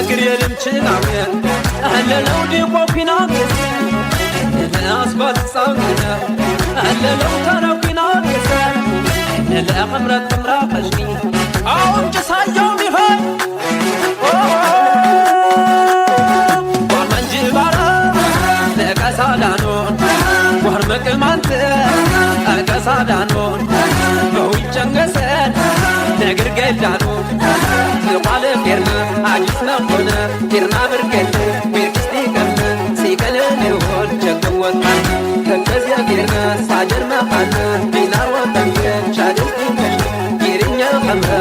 ነግሬልም ችናውየ አለለው ዲቆ ኩና አስባት ጻውነ አለለው ተረኩና ለኽምረት ጥምራ ቀሽኒ አሁን ጭሳየው ሚፈይ ወመንጅባራ ለቀሳዳኖን ወርመቅማንት ቀሳዳኖን በውጨንገሰን ነግር ገዳኖ ትቋለ ፌርና አጅስ መኮነ ፊርና ብርገል ዊርክስቲ ቀምነ ሲቀለንሆን ቸክወጣን ከከዚያ ፊርና ሳጀር መቃነ ዲናር ወጠንገ ሻደስቲ ቀሽ ጊርኛ ኸምረ